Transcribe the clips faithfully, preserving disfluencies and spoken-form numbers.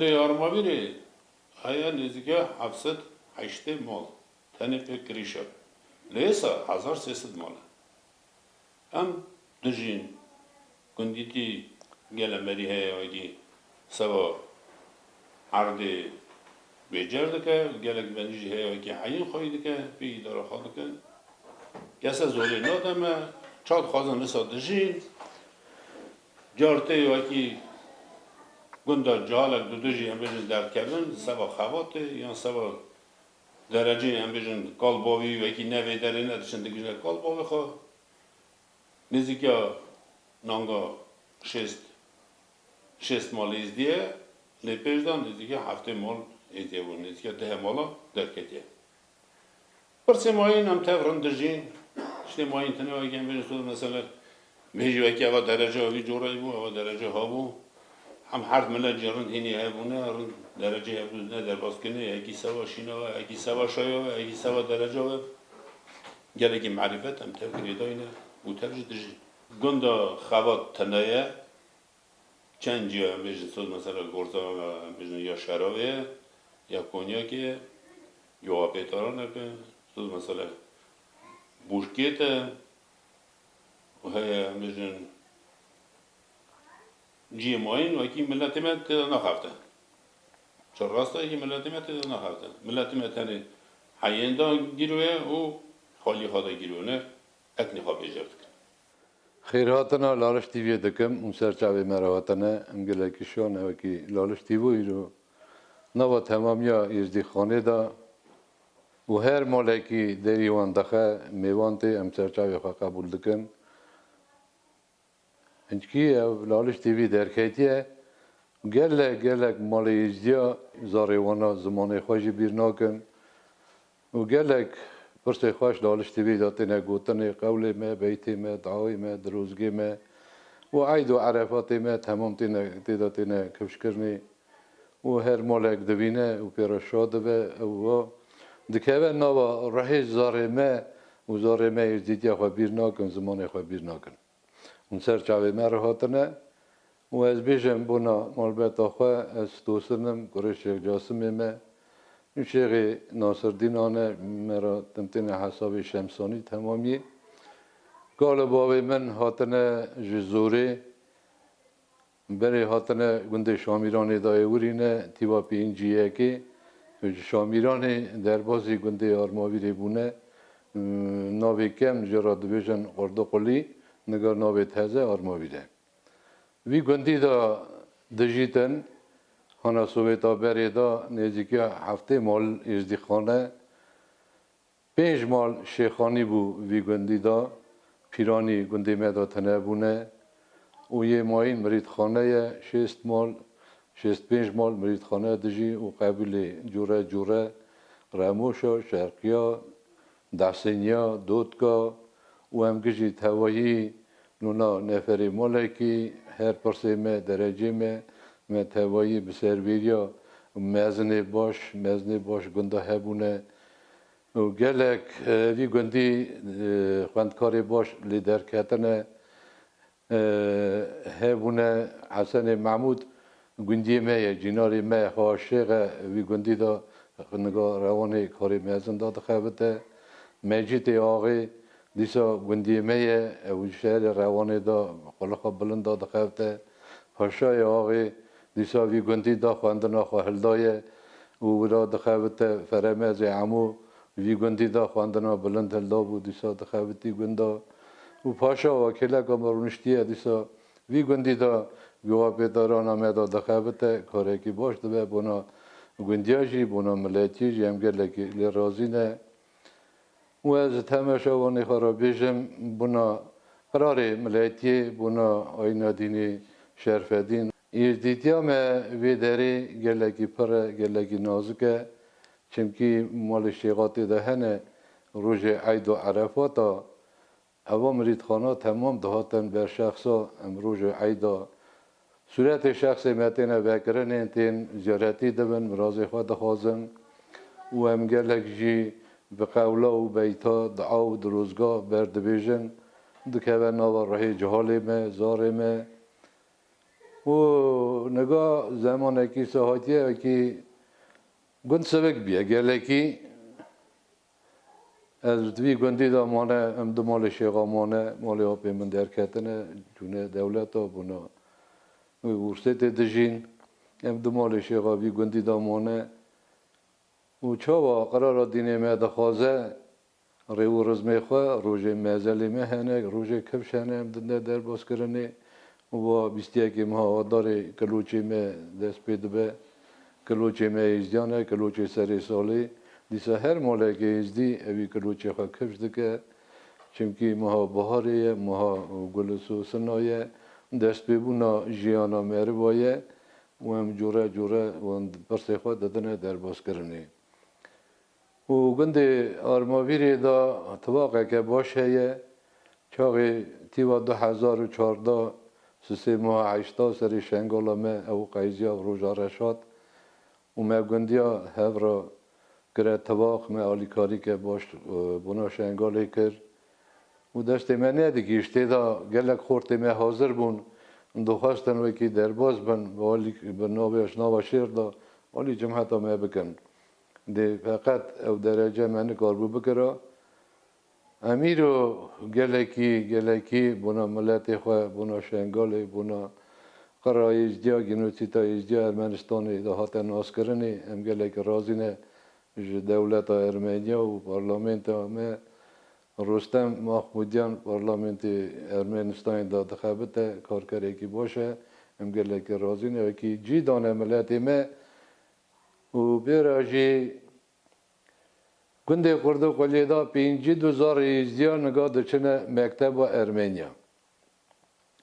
Armavîrê heye nêzîkî heft sed heştê mal. Tenê pê kirîşa. Lê êsa hezar sê sed mal e. Em dijîn, gundîtî gele merî heye wekî seba erdê bêcer dike, gelek bendî jî heye wekî heyîn xweyî dike, pê îdara xwe dike. Kese zorê nade me, ça dixwazin wisa dijîn. Car tê wekî gunda cihalek du du jî em bêjin derdkevin, seba xebatê yan seba dereceyê em bêjin kal bavî wekî nevê derê ne diçin digihîne kal bavê xwe. Nêzîkiya nanga şêst, şêst mal êzdiye, lê pêş de nêzîkiya heftê mal êzdiye bû, nêzîkiya dehê mala derketiye. Pirsê mayîn em tev rind dijîn, tiştê mayîn tune wekî em bêjin sod mesele, bêjî wekî eva derece wî corayî bû, eva derece ha bû. Em her milet jî rind hînî hebûne, rind derecê hebûne derbas kirine, yekî seba şîna we, yekî seba şaya we, yekî seba dereca we. Gelekî merîfet em tev girêdayîne û tev jî dijî. Gunda xebat tune ye, çend cî em bêjin sod mesela gorza em bêjin ya Şeravê ye, ya Konyakê ye, ya Apêtaraneke, sod mesela Bûşkêt e, û heye em bêjin ciyê mayîn wekî miletê me tê de naxebite. Çi rast e, yekî miletê me tê de naxebite. Miletê me tenê heyên de gîro ye û xalî xwe de gîro ne, eknî xwe bêcer dikin. Xêrhatina Laliş T V'yê dikim û ser çavê me re hatine, em gelekî şan e wekî Laliş T V îro nava temamiya Êzdîxanê de û her malekî derî wan dixe, mêvan tê, em ser çavê xwe qebûl dikin. Hincikî ev Laliş T V derketiye, gelek, gelek malê Êzdiya zarê wana zimanê xwe jî bîr nakin. Û gelek pirsê xweş Laliş T V de têne gotinê, qewlê me, beytê me, dawê me, dirozgê me û eyd û erefatê me temam têne, tê de têne kifşkirinê. Û her malek divîne û pê re şa dibe, ew wa dikeve nava rihê zarê me û zarê me Êzdîtiya xwe bîr nakin, zimanê xwe bîr nakin. Hûn ser çavê me re hatine û ez bêjim bona malbeta xwe, ez Tosin im, kurê Şêx Casimê me. Şêxê Nasirdînan e, me re tim têne hesabê Şemsanî temamî. Kal û bavê min hatine ji Zorê, berê hatine gundê Şamîranê dayê wirîne, tîva pêncî yekê. Ji Şamîranê derbasî gundê Armavîrê bûne. Navê kem jê re dibêjin Qurduqulî, niga navê teze Armavîr e. Vî gundî de dijîtin, hana Sovêta berê de nêzîkî heftê mal êzdîxane, pênc mal şêxanî bû vî gundî de, pîranî gundê me de tune bûne û yê mayîn mirîdxane ye, şêst mal, şêst pênc mal mirîdxane dijî û qebîlê cûre cûre, Remoşa, Şerqiya, Dehsêniya, Dotka û em gijî tevayî nûna neferê malekî her pirsê me, derecê me, me tevayî bi servêriya mezinê baş, mezinê baş gunda hebûne û gelek, e, vî gundî, e, xwendkarê baş lê derketine. E, hebûne Hesenê Mehmûd gundiyê me ye, cînarê me ye, xwe şêx e, vî gundî de niga rewanê karê mezin de dixebite. Mecîtê Axê dîsa gundiyê me ye, ew ji şerê rewanê de qulixa bilind de dixebite. Paşayê Axê dîsa vî gundî de xwendina xwe hildaye û wira dixebite. Feremezê Emo vî gundî de xwendina bilind hildabû, dîsa dixebitî gunda. Û paşa wekêleka me rûniştiye, dîsa vî gundî de bi wapêdarana me de dixebite, karekî baş dibe bona gundiya jî, bona miletiyê jî, em gelekî lê razî ne. Û ez temeşevanê xwe re bêjim, bona qirarê miletiyê, bona ayîna dînê Şerfedîn. Êzdîtiya me vê derê gelekî pir e, gelekî nazik e. Çimkî malê şêxa tê de hene, rojê eyd û erefata, eva mirîdxana temam dihatin ber şexsa, em rojê eyda sûretê şexsê me têne vekirinên, tên ziyaretî dibin, mirazê xwe dixwazin û em gelek jî bi qewla û beyta, dua û dirozga berdibêjin, dikeve nava rihê cihalê me, zarê me. Û niga zemanekî sehatiye wekî gund sivik bûye, gelekî. Ez di vî gundî de mane, em di malê şêxa mane, malê apê min derketine, çûne dewleta, bûna ûrsêtê dijîn. Em di malê şêxa vî gundî de mane. Û çawa qerara dînê me dixwaze, rê û rizmê xwe, rojê mezelê me hene, rojê kifş hene, em dine derbas kirinê. Û va bîst yekê meha Adarê kiloçê me dest pê dibe. Kiloçê me êzdiyan e, kiloçê serê salê. Dîsa her maleke êzdî evî kiloçê xwe kifş dike. Çimkî meha biharê ye, meha gul û sosina ye, destpêbûna jiyana meriva ye û em cure cure wan pirsê xwe didine derbazkirinê. Û gundê Armavîrê de tivaqeke baş heye. Çaxê tîva du hezar û çardeh, sisê meha heşta serê şengala me ew qeyziya roja reş hat û me gundiya hev re kire tivaq, me alîkarîke baş, e, bona şengalê kir. Û destê me nedikîşt, tê de gelek xortê me hazir bûn, dixwestin wekî derbas bin, bi alî, bi navê, ji nava şêr de alî cimheta me bikin. Dê feqet ew derece me nikaribû bikira. Em îro gelekî, gelekî bona miletê xwe, bona Şengalê, bona qira Êzdiya, genocîda Êzdiya Ermenistanê de hate naskirinê. Em gelekî razî ne ji dewleta Ermeniya û parlamenta me. Rostem Mahmudyan parlamentê Ermenistanê de dixebite, karkerekî baş e. Em gelekî razî ne, wekî cî dane miletê me û pê re jî gundê Qurdu Quliyê de pêncî du zarê Êzdiya niga diçine mekteba Ermeniya.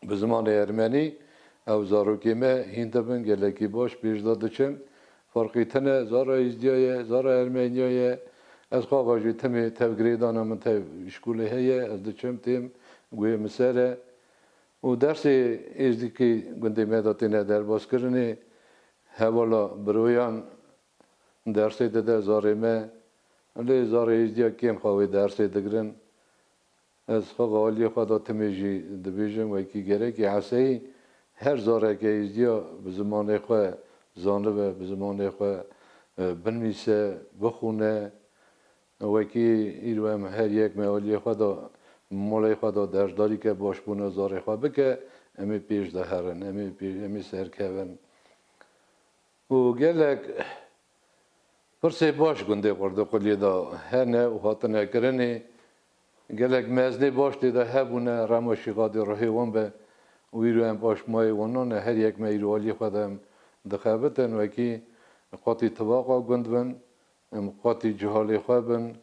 Bi zimanê ermenî ew zarokê me hîn dibin, gelekî baş pêş de diçin. Ferqî tune zara Êzdiya ye, zara Ermeniya ye. Ez xwe jî timê tevgirêdana min tev îşkolê heye, ez diçim têm guhê min ser e. Û dersê êzdîkî gundê me de têne derbazkirinê. Hevala biroyan dersê dide zarê me. Lê zarê êzdiya kêm xwe wê dersê digirin. Ez xwe aliyê xwe de timê jî dibêjim, wekî gerekî eseyî her zareke êzdiya bi zimanê xwe zanibe, bi zimanê xwe, e, binivîse, bixwîne. Wekî îro em her yek me aliyê xwe de, malê xwe de dersdarîke başbûna zarê xwe bike, em ê pêş de herin, em ê pê-, em ê serkevin. Û gelek pirsê baş gundê Qurduquliyê de hene û hatine kirinê. Gelek mezinê baş tê de hebûne, rema Şîxadê ruhê wan be. Û îro em paşmayê wanan e, her yek me îro aliyê xwe de em dixebitin, wekî qatî tivaqa gund bin, em qatî cihalê xwe bin,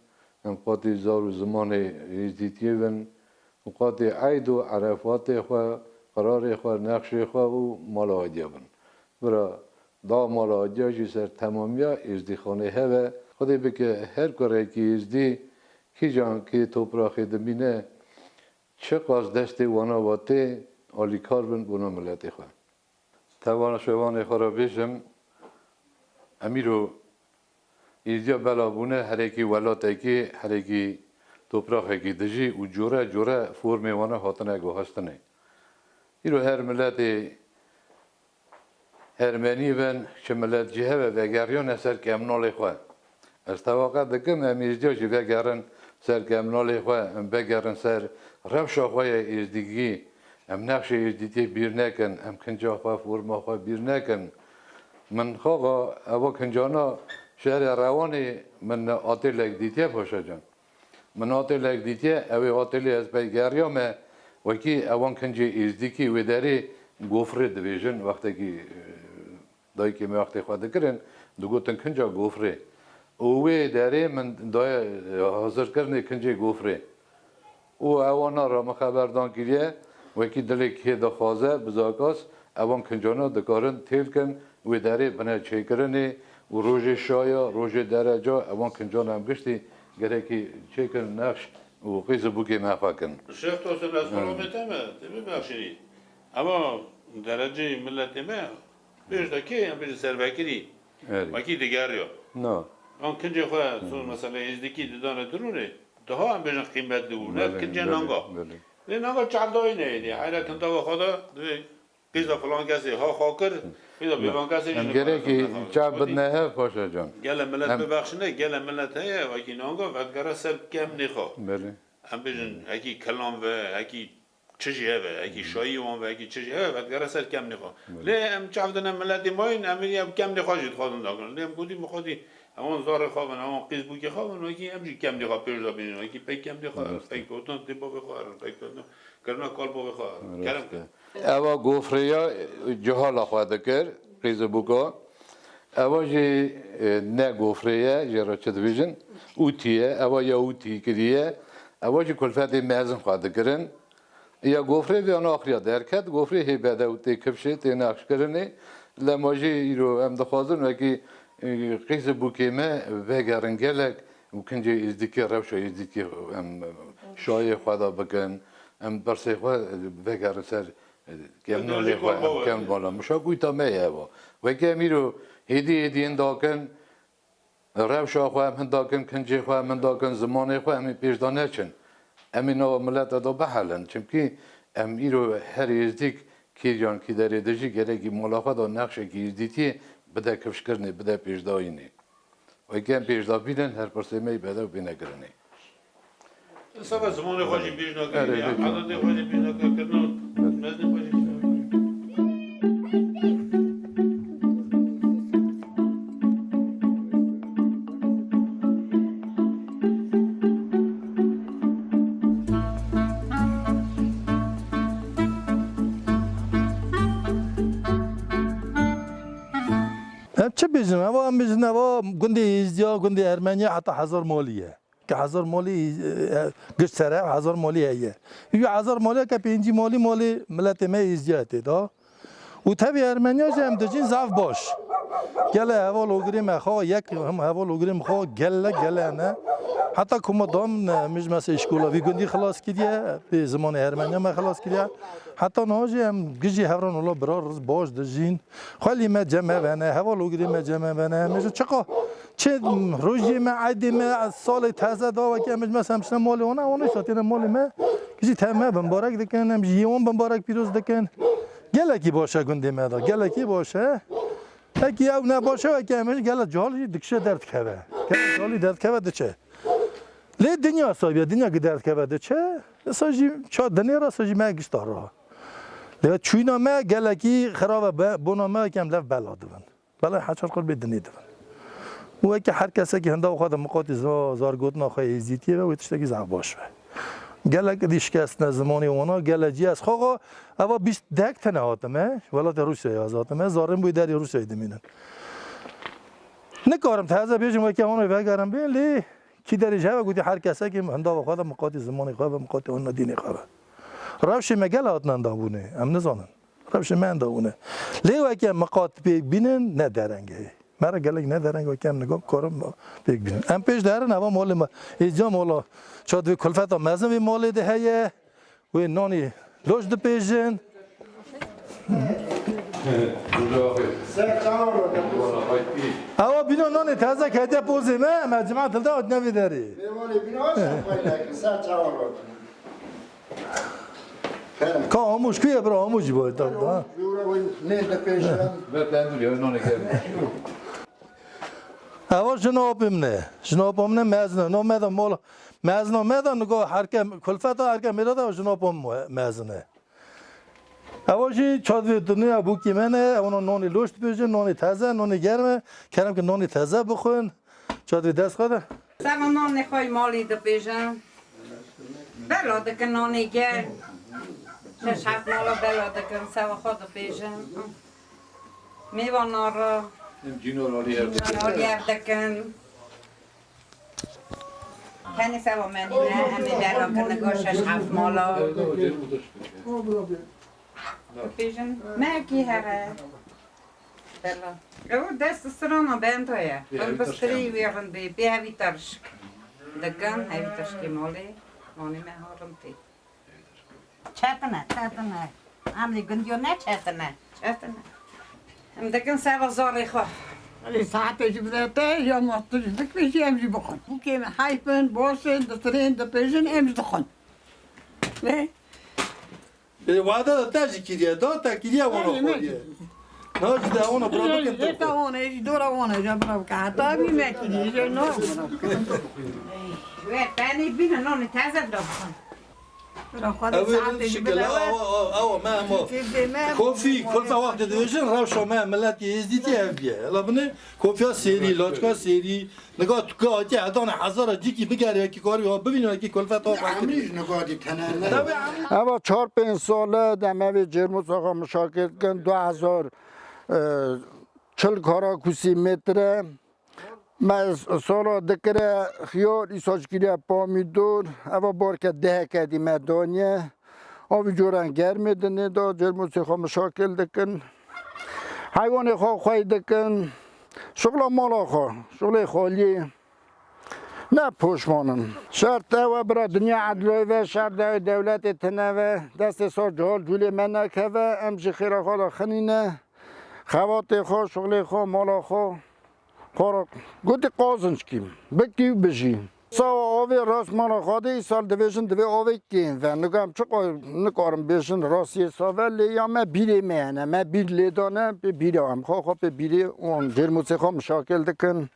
em qatî zar û zimanê êzdîtiyê bin û qatî eyd û erefatê xwe, qirarê xwe, nexşê xwe û mala adiya bin. Bira da mala adiya jî ser temamiya êzdîxanê heve. Xwedê bike her kurekî êzdî kîjan kê topraxê dimîne, çiqas destê wana ve tê, alîkar bin bona miletê xwe. Tevan şevanê xwe re bêjim, em îro êzdiya bela bûne herekî welatekî, herekî topraxekî dijî û cure cure formê wana hatine guhastinê. Îro her miletê Ermenî bin, çi milet jî heve vegeriyane ser kemnalê xwe. Ez tewaqa dikim, em êzdiya jî vegerin ser kemnalê xwe, em vegerin ser rewşa xwe yê êzdîgî, em nexşê êzdîtiyê bîr nekin, em kinca xwe, forma xwe bîr nekin. Min xaxa eva kincana şehrê Rewanê min atêlek dîtiye Paşacan. Min atêlek dîtiye, ew ê atêlê ez pey geriyame, wekî ewan kincê êzdîkî wê derê gofrê dibêjin, wextekî, e, dayikê me wextê xwe dikirin, digotin kinca gofrê. Û wê derê min daye, e, hazirkirinê kincê gofrê. Û ewana re min xeberdan kiriye, wekî dilê kê dixwaze, bizakas, ewan kincana dikarin têl kin, wê derê bine çêkirinê û rojê şaya, rojê dereca, ewan kincana em giştî gerekî çêkin, nexş û qîz û bûkê me xwe kin. Şêx Tosun, ez xwe Hı. rabête me, te bibexşînî. Ema dereceyê miletê me, pêş de kê em bêjin servekirî, Erê. wekî digeriya. Na. An kincê xwe, Hı. son mesele êzdikî didane dirûnê, daha em bêjin qîmetli bû. Ne Belê, kincê belê, nanga. belê. Lê nanga çavdayî neyê, heyra kinda we xwe de divê Pêş de filan kesê ha xwe kir, pêş de filan kesê jî Em nikare gerekî xwe çav bidine hev, Paşa can. Gele milet Em bibexşine, gele milet heye, wekî nanga vedgere ser kemnê xwe. Belê. Em bêjin, ekî kilan ve, ekî çi jî heve, ekî şayî wan ve, ekî çi jî heve, vedgere ser kemnê xwe. Belê. Lê em çav dine miletê mayîn, em ê ev kemnê xwe jî dixwazin dakin. Lê em gotî, min xwedî, ewan zarê xwe bin, ewan qîz bûkê xwe bin, wekî em jî kemnê xwe pêş de bînin, wekî pey kemnê xwe, Rast e. pey gotin tê bavê xwe, pey gotin kirina kal bavê xwe. Rast Kerem e. kin. Ewa gofreya, e, cihala xwe dikir, qîzibûka. Ewa jî, e, ne gofre ye, jê re çi dibêjin? Ûtî ye, ewa ya ûtî kiriye. Ewa jî kulfetê mezin xwe dikirin. Ya gofrê vê ana axiya derket, gofrê hê bedew tê kifşê, tê nexşkirinê. Lema jî îro em dixwazin wekî, e, qîzibûkê me vegerin gelek û kincê êzdîkê, rewşa êzdîkê em şayê xwe de bikin, em pirsê xwe vegerin ser Kemnolê xwe em kem bala. Mişa kuyta me ye eva. Weke em îro hêdî hêdî hinda kin, rewşa xwe em hinda kin, kincê xwe em hinda kin, zimanê xwe em ê pêş de neçin. Em ê nava mileta de bihelin. Çimkî em îro her êzdîk kî yan kî derê de jî gerekî mala xwe de nexşekî êzdîtiyê bide kifşkirinê, bide pêşdayînê. Weke em pêşdabîn in, her pirsê me yî bedew bêne kirinê. Seba zimanê xwe jî bêjna Erê, kirinê, lütfen. Edetê xwe jî bêjna kirinê, mezinê xwe jî bêjna kirinê. Em çi bêjin? Eva em bêjin, eva gundê Êzdiya, gundê Ermeniya heta hezar malî ye. Ke hezar malî, e, giş sere hezar malî heye. Yu hezar malî ke pêncî malî malê miletê me Êzdiya tê da. Û tevî Ermeniya jî em dijîn zaf baş. Gele heval ogirê me xwe, yek hem heval ogirê me xwe gele, gele ne. Heta ku me dam ne, mij mesela îşkola vî gundî xilas kiriye, pê zimanê Ermeniya me xilas kiriye. Heta niha jî em gijî hevran ola bira riz baş dijîn. Xwelî me cem me vene, heval ogirê me cem me vene. Me ji çiqa çi rojê me, eydê me, salê teze da wekî em ji me semşine malê wana, wana îşte têne malê me. Jî te me bimbarek dikin, em jî yê wan bimbarek pîroz dikin. Gelekî baş e gundê me de, gelekî baş e. Hekî ew ne baş e, wekî em jî gele cal jî dikişe derdikeve. Gele cal jî derdikeve diçe. Lê dinya sabiye, dinya ki derdikeve diçe. Sa jî ça dinê ra, sa jî me gişta ra. Lê çûyîna me gelekî xirav e, be-, bona me wekî em lev bela dibin. Belê heçar qur bê dinê dibin. Û wekî her kesekî hinda xwe de miqatî za-, zargotina xwe êzîtiyê ve wê tiştekî zaf baş be. Gelek dî şikestine zimanê wana, gelek jî ez xwe xwe eva bîst dek tene hatime, welatê Rûsyayê ez hatime, zarên bûyî derê Rûsyayê dimînin. Nikarim teze bêjim wekî wana vegerim bê, lê kî derê ji heve gotî her kesekî hinda xwe de miqatî zimanê xwe ve, miqatî wana dînê xwe ve. Rewşê me gel hatine hinda bûnê, em nizanin. Rewşê me hinda bûne. Lê weke miqat pêk bînin ne dereng e. Me re gelek ne dereng weke em nigav karin pêk bînin. Em pêş de herin eva malê me. Êzdiya mala. Ça divê kulfeta mezin vê malê de heye. Wê nanî loş dipêjin. Ser çawa rode. Ewa bîna nanê teze kete pozê me, me cima dilde hat nevê derê. Mêvanê bîna aşa payda ki ser çawa rode. Ka Amûj ku ye bira, Amûj jî boy tam da. Jûra wî nê dipêjin. Ve tendur ya, nonê kevin. Ewa jina apê min e. Jina apa min e mezin e. No me de mol, mezina me de nigo herke kulfeta herke mêra de jina apa min mezin e. Ewa jî çad vê dinya bûkî me ne. Ewana nonê loş dipêjin, nonê teze, nonê germ e. Kerem ki nonê teze bixwin. Çad vê dest xwe de. Seba nanê xwe yê malî dipêjin. Bela dikin nanê germ. Şeş heft mala bela dikin, seba xwe dipêjin. Mêvanan re. Em cînor alî ev dikin. Cînor alî ev dikin. Tenê seba me nîne, em ê bela kin nigo şeş heft mala. Dipêjin. Me kî here. Bela. Ew dest strana benda ye. Him bistirî wê rindê, bê hevî tarşik. Dikin, hevî tarşikê malê, nanê me ha rind tê. Çetine, çetine. Em lê gundiyo ne çetine. Çetine. Em dikin seba zarê xwe. Lê saetê jî bide te, ya ma tu jî bikvêjî, em jî bixwin. Bûkê me heyf in, boş in, ditirên, dipêjin, em jî dixwin. Lê Ê, wada da te jî kiriye, da te kiriye wana xwediye. Na jî de wana bira bikin te. Ê, ta wana, ê jî dora wana, ja bira bike. Heta bî me kiriye, ja na bira bike. Wê penê bîne, nanê teze bira bixwin. Bira xwe de Ew ê saetê jî şikil, bide we. Awa, awa, awa, me, me. Kofî, kulfa wextê dibêjin, rewşa me, miletî Êzdîtî ev ye. Hela binê, kofiya sêrî, laçka sêrî, Niga tu ka hatiye hedana hezara cîkî bigere, wekî karî wa bibîne, wekî kulfet wa xwe kirî. Emrî ji niga dî tene ne. Eva çar pênc sal e, dem evê Cêrmûsa xwe mişakil dikin, du hezar, e, çil karakusî metre. Me sala dikire xiyar, îsa jî kiriye pamîdor. Eva barke deheke dî me daniye. Avî coran germê dinê da, Cêrmûsê xwe mişakil dikin. Heywanê xwe xwey dikin. Şixla mala xwe, şixlê xaliyê. Ne poşman in. Şert ew e bira dinya edloyê ve, şert ew ê dewletê tine ve. Destê sar cihal cûlê me nekeve, em jî xêra xwe de xinîne. Xebatê xwe, şixlê xwe, mala xwe. Xwe re gotî qazinç kî. Bikî û bijî. Sawa avê rast mala xwe de îsal dibêjin divê avê kêm ve. Nika em çiqa nikarin bêjin rastiyê save lê ya me bîrê me hene. Me bîr lê dane, pê bîra em. Xwe xwe pê bîrê wan Cêrmûsê xwe mişakil dikin.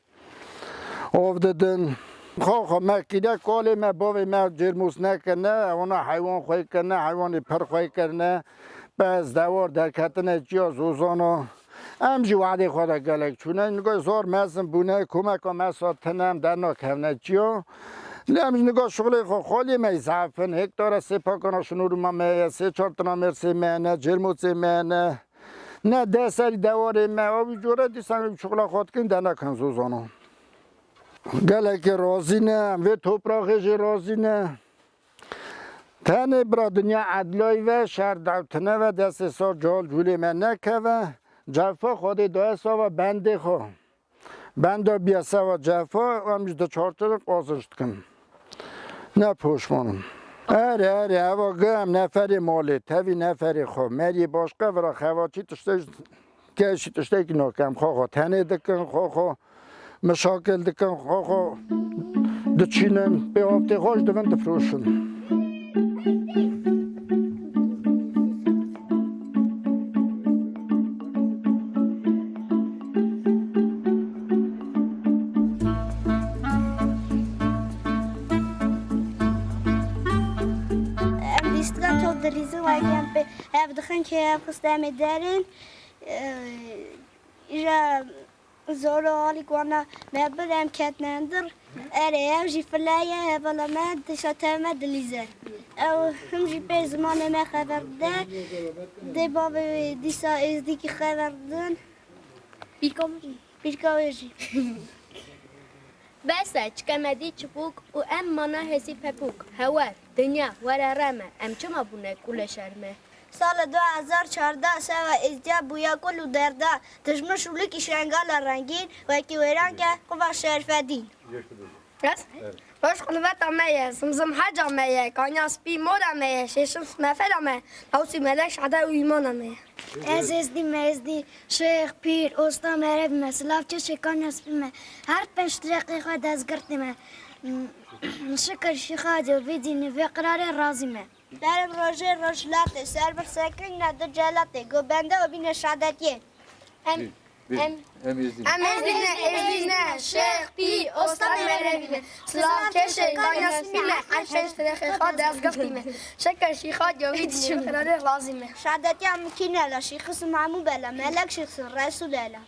Av didin. Xwe xwe me kîre kalê me, bavê me Cêrmûs nekirine. Wana heywan xwey kirine, heywanê pir xwey kirine. Pez, dewar derketine çiya zozana. Em jî wehdê xwe de gelek çûne. Nika zor mezin bûne, komeka me sa tine, em dernakevne çiya. Lê em jî nika şixulê xwe xaliyê me zehf in. Hektara sê pakana şinûrûma me ye, sê çar tina mêrsê me ne, Cêrmûsê me ne. Ne deh serî dewarê me, o wî cure dîsan em şixula xwe dikin, dernakin zozana. Gelekê razî ne, em vê topraxê jî razî ne. Tenê bira dinya edlayî ve, şer dewtine ve, destê sar cihal cûlê me nekeve. Cefa Xwedê daye sava bendê xwe. Benda biye sava cefa, em ji diçartin qazinç dikin. Ne poşman im. Erê, erê, eva gi em neferê malê, tevî neferê xwe. Meriyê başqe vira xevaçî tiştê Keşî tiştekî nakem, xwe xwe tenê dikin, xwe xwe mişakil dikin, xwe xwe diçînin, pê avtê xwe ji divin difroşin. Em dîstika top dilîzin, wekî em pê hev dixin, kê hev xiste em ê derin. Îja zor û alî ku wana me bir em ketine hundir. Erê, ew jî fileye, hevala me dişa tev me dilîze. Ew him jî pê zimanê me xeber dide. Dê bavê wê dîsa êzdîkî xeber didin. Pîrka wê jî. Pîrka wê jî. Bes e, çike me dî çipûk û em mana hêsî pepûk. Hewer, dinya, were re me, em çima bûne kule şer me? Sala du hezar çardeh seva êzdiya bûya kul û derda, tijmin şûlikî şengala rengîn, wekî wêran ke quva Şerfedîn. Rast? Roj qulveta me ye, zimzim heca me ye, kanya spî moda me ye, şêşim smefeda me, navsî melek şehda û îmana me ye. Ez êzdî me, êzdî şêx, pîr, osta merevî me, silav çê şêkanya spî me, her pênc tirêqê xwe destgirtî me. Şikir şîxa dê vî dînî vê qirarê razî me. Derim rojê rojhilatê, ser bir sekirîna du celatê, go bende û bîne şadetiyê. Em, Bîr, bîr. Em, Em êzdî ne. Em êzdî ne, êzdî ne, şêx, pî, osta merevî ne. Silav kêşê, kanya spî ne, her pênc tirêxê xwe destgirtî me. Şeker şîxa diyovî dî, xirarê razî me. Şadetiya min kîne la, şîxis Mahmû bela, melek şîxis Resûl ela.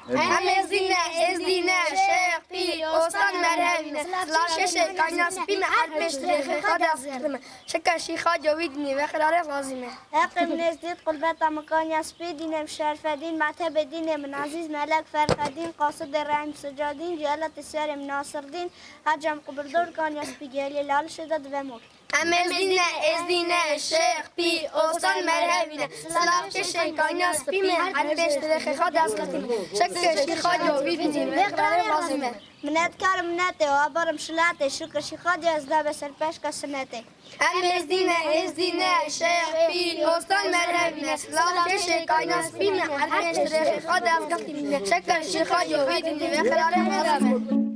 Em êzdî ne, êzdî ne, şêx, pî, ostan merhevî ne. Silav kêşê kanya spî me, her pênc tirêxê xwe destgirtî me. Şeker şîxa diyovî dînî, ve xirarê razî me. Heqê min êzdî, qulbeta min kanya spî dîne, min şerfedîn, metebê dînê min azîz, melek Ferqedîn, qasidê rehîm Sicadîn, celatê serê min Nasirdîn, hecem qubildor kanya spî gelê lalişê de dibe mor. Em êzdî ne, êzdî ne, şêx, pî, ostan merhevî ne. Silav kêşên kanya spî me, her pênc tirêxê xwe destgirtî me. Şeker şîxa diyovî dînî, ve xirarê razî me. Minetkar minetê, wa barim şilatê, şikir şîxa diyo ez dabe ser peşka sinetê. Em êzdî ne, êzdî ne, şêx, pîr, ostan merhevî ne, silav kêşê kayna spî me, her pênc tirêxê xwe destgirtî me. Şeker şîxa diyovî dînî, ve xirarê razî me.